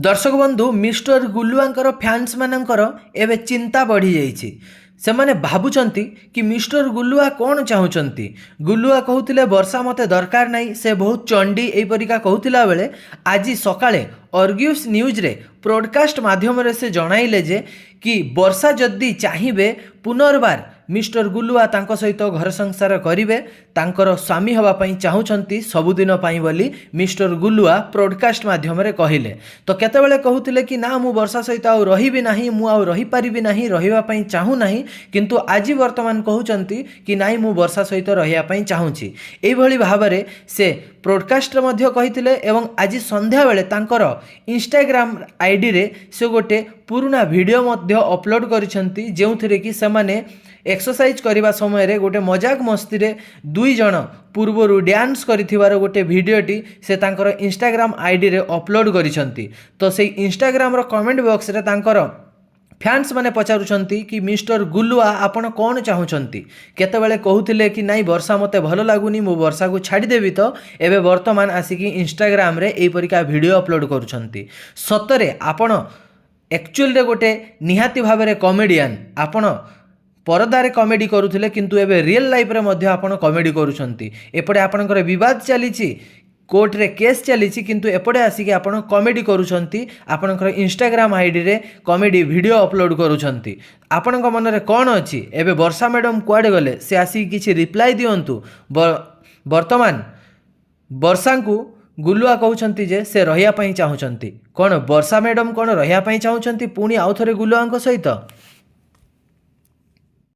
ଦର୍ଶକ ବନ୍ଧୁ, ମିଷ୍ଟର ଗୁଲୁଆଙ୍କର ଫ୍ୟାନ୍ସମାନଙ୍କର ଏବେ ଚିନ୍ତା ବଢ଼ିଯାଇଛି। ସେମାନେ ଭାବୁଛନ୍ତି କି ମିଷ୍ଟର ଗୁଲୁଆ କ'ଣ ଚାହୁଁଛନ୍ତି। ଗୁଲୁଆ କହୁଥିଲେ, ବର୍ଷା ମୋତେ ଦରକାର ନାହିଁ, ସେ ବହୁତ ଚଣ୍ଡୀ, ଏଇପରିକା କହୁଥିଲା ବେଳେ ଆଜି ସକାଳେ ଅର୍ଗ୍ୟୁସ୍ ନ୍ୟୁଜ୍ରେ ବ୍ରଡକାଷ୍ଟ ମାଧ୍ୟମରେ ସେ ଜଣାଇଲେ ଯେ କି ବର୍ଷା ଯଦି ଚାହିଁବେ, ପୁନର୍ବାର ମିଷ୍ଟର ଗୁଲୁଆ ତାଙ୍କ ସହିତ ଘର ସଂସାର କରିବେ, ତାଙ୍କର ସ୍ୱାମୀ ହେବା ପାଇଁ ଚାହୁଁଛନ୍ତି ସବୁଦିନ ପାଇଁ ବୋଲି ମିଷ୍ଟର ଗୁଲୁଆ ବ୍ରଡକାଷ୍ଟ ମାଧ୍ୟମରେ କହିଲେ। ତ କେତେବେଳେ କହୁଥିଲେ କି ନା, ମୁଁ ବର୍ଷା ସହିତ ଆଉ ରହିବି ନାହିଁ, ମୁଁ ଆଉ ରହିପାରିବି ନାହିଁ, ରହିବା ପାଇଁ ଚାହୁଁନାହିଁ, କିନ୍ତୁ ଆଜି ବର୍ତ୍ତମାନ କହୁଛନ୍ତି କି ନାଇଁ, ମୁଁ ବର୍ଷା ସହିତ ରହିବା ପାଇଁ ଚାହୁଁଛି। ଏଇଭଳି ଭାବରେ ସେ ବ୍ରଡକାଷ୍ଟରେ ମଧ୍ୟ କହିଥିଲେ ଏବଂ ଆଜି ସନ୍ଧ୍ୟାବେଳେ ତାଙ୍କର ଇନଷ୍ଟାଗ୍ରାମ ଆଇଡ଼ିରେ ସେ ଗୋଟେ ପୁରୁଣା ଭିଡ଼ିଓ ମଧ୍ୟ ଅପଲୋଡ଼ କରିଛନ୍ତି, ଯେଉଁଥିରେ କି ସେମାନେ ଏକ୍ସରସାଇଜ୍ କରିବା ସମୟରେ ଗୋଟେ ମଜାକ ମସ୍ତିରେ 2 ଜଣ ପୂର୍ବରୁ ଡ୍ୟାନ୍ସ କରିଥିବାର ଗୋଟେ ଭିଡ଼ିଓଟି ସେ ତାଙ୍କର ଇନଷ୍ଟାଗ୍ରାମ ଆଇଡ଼ିରେ ଅପଲୋଡ଼ କରିଛନ୍ତି। ତ ସେଇ ଇନଷ୍ଟାଗ୍ରାମର କମେଣ୍ଟ ବକ୍ସରେ ତାଙ୍କର ଫ୍ୟାନ୍ସ ମାନେ ପଚାରୁଛନ୍ତି କି ମିଷ୍ଟର ଗୁଲୁଆ, ଆପଣ କ'ଣ ଚାହୁଁଛନ୍ତି? କେତେବେଳେ କହୁଥିଲେ କି ନାଇଁ, ବର୍ଷା ମୋତେ ଭଲ ଲାଗୁନି, ମୁଁ ବର୍ଷାକୁ ଛାଡ଼ିଦେବି, ତ ଏବେ ବର୍ତ୍ତମାନ ଆସିକି ଇନଷ୍ଟାଗ୍ରାମରେ ଏଇପରିକା ଭିଡ଼ିଓ ଅପଲୋଡ଼ କରୁଛନ୍ତି। ସତରେ ଆପଣ ଆକ୍ଚୁଆଲିରେ ଗୋଟେ ନିହାତି ଭାବରେ କମେଡ଼ିଆନ୍। ଆପଣ ପରଦାରେ କମେଡ଼ି କରୁଥିଲେ, କିନ୍ତୁ ଏବେ ରିଅଲ୍ ଲାଇଫ୍ରେ ମଧ୍ୟ ଆପଣ କମେଡ଼ି କରୁଛନ୍ତି। ଏପଟେ ଆପଣଙ୍କର ବିବାଦ ଚାଲିଛି, କୋର୍ଟରେ କେସ୍ ଚାଲିଛି, କିନ୍ତୁ ଏପଟେ ଆସିକି ଆପଣ କମେଡ଼ି କରୁଛନ୍ତି, ଆପଣଙ୍କର ଇନଷ୍ଟାଗ୍ରାମ ଆଇଡ଼ିରେ କମେଡ଼ି ଭିଡ଼ିଓ ଅପଲୋଡ଼ କରୁଛନ୍ତି। ଆପଣଙ୍କ ମନରେ କ'ଣ ଅଛି? ଏବେ ବର୍ଷା ମ୍ୟାଡ଼ାମ୍ କୁଆଡ଼େ ଗଲେ? ସେ ଆସିକି କିଛି ରିପ୍ଲାଏ ଦିଅନ୍ତୁ। ବର୍ତ୍ତମାନ ବର୍ଷାଙ୍କୁ ଗୁଲୁଆ କହୁଛନ୍ତି ଯେ ସେ ରହିବା ପାଇଁ ଚାହୁଁଛନ୍ତି। କ'ଣ ବର୍ଷା ମ୍ୟାଡ଼ାମ୍ କ'ଣ ରହିବା ପାଇଁ ଚାହୁଁଛନ୍ତି ପୁଣି ଆଉ ଥରେ ଗୁଲୁଆଙ୍କ ସହିତ?